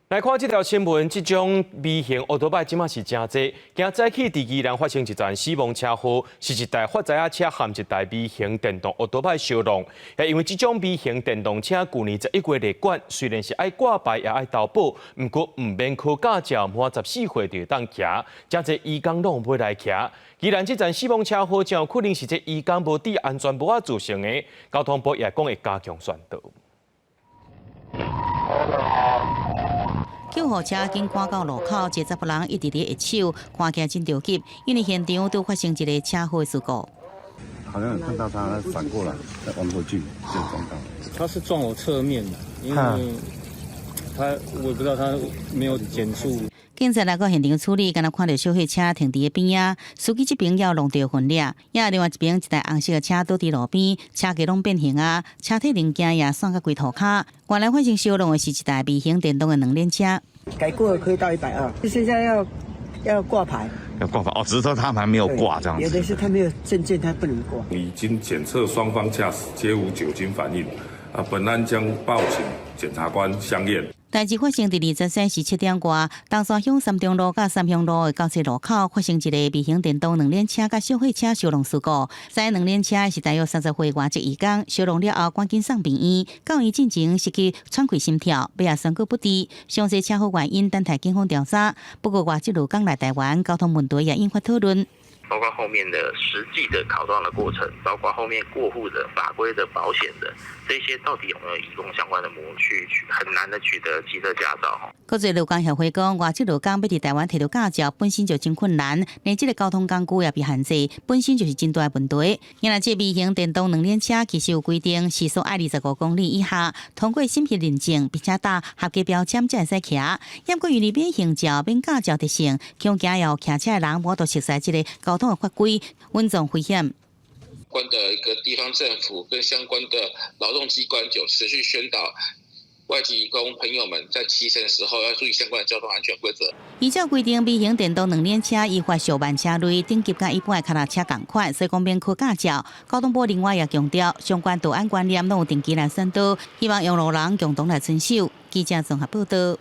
來看這條新聞，這種微型歐多擺這馬是誠濟。今早起佇宜蘭發生一場死亡車禍，是一台發財仔車和一台微型電動歐多擺相撞。因為這種微型電動車舊年11月列管，雖然是愛掛牌也愛投保，毋過毋免考駕照，滿14歲就會當騎。誠濟移工攏買來騎。宜蘭這場死亡車禍，真有可能是這移工無戴安全帽仔造成的。交通部也講會加強宣導。救護車緊趕到路口，一個查埔人一直佇咧揮手，看起來真著急，因為現場拄發生一個車禍事故。好像有看到他閃過來，再彎過去就撞到。他是撞我側面的，因為他我也不知道他沒有減速。警察來到現場處理，敢若看著小貨車停佇咧邊仔，司機這邊也弄著雲掠，也另外一邊一台紅色的車倒佇路邊，車架攏變形啊，車體零件也散甲規塗跤。原來發生相撞的是一台微型電動的兩輪車。改過可以到120，現在要掛牌，要掛牌哦，只是說他們還沒有掛這樣子。有的是他沒有證件，他不能掛。已經檢測雙方駕駛皆無酒精反應，啊，本案將報請檢察官相驗。代誌發生佇23時7點外，東山鄉三中路佮三鄉路的交叉路口，發生一個微型電動兩輪車佮小貨車相撞事故。駛兩輪車是大約30歲外籍移工，相撞了後趕緊送病院，到院進前失去喘氣心跳，尾仔宣告不治。詳細車禍原因等待警方調查。不過外籍勞工來台灣，交通問題也引發討論。包括後面的實際的考照的過程，包括後面過戶的法規的保險的這些，到底有沒有移工相關的模具，很難的取得機車駕照。國際勞工協會講，外籍勞工欲佇台灣提著駕照本身就真困難，連這個交通工具也被限制，本身就是真大問題。因為這微型電動兩輪車其實有規定，時速愛25公里以下，通過審核認證，並且打合格標籤才會使騎。毋過因為免行照、免駕照特性，恐驚予騎車的人無法度熟悉這個交通的法規，穩撞危險。關的一個地方政府跟相關的勞動機關就持續宣導外籍移工朋友們在騎乘的時候要注意相關的交通安全規則。依照規定，微型電動兩輪車依法屬慢車類，等級佮一般的跤踏車仝款，所以講免考駕照。交通部另外也強調，相關道安觀念攏有定期來宣導，希望用路人共同來遵守。記者綜合報道。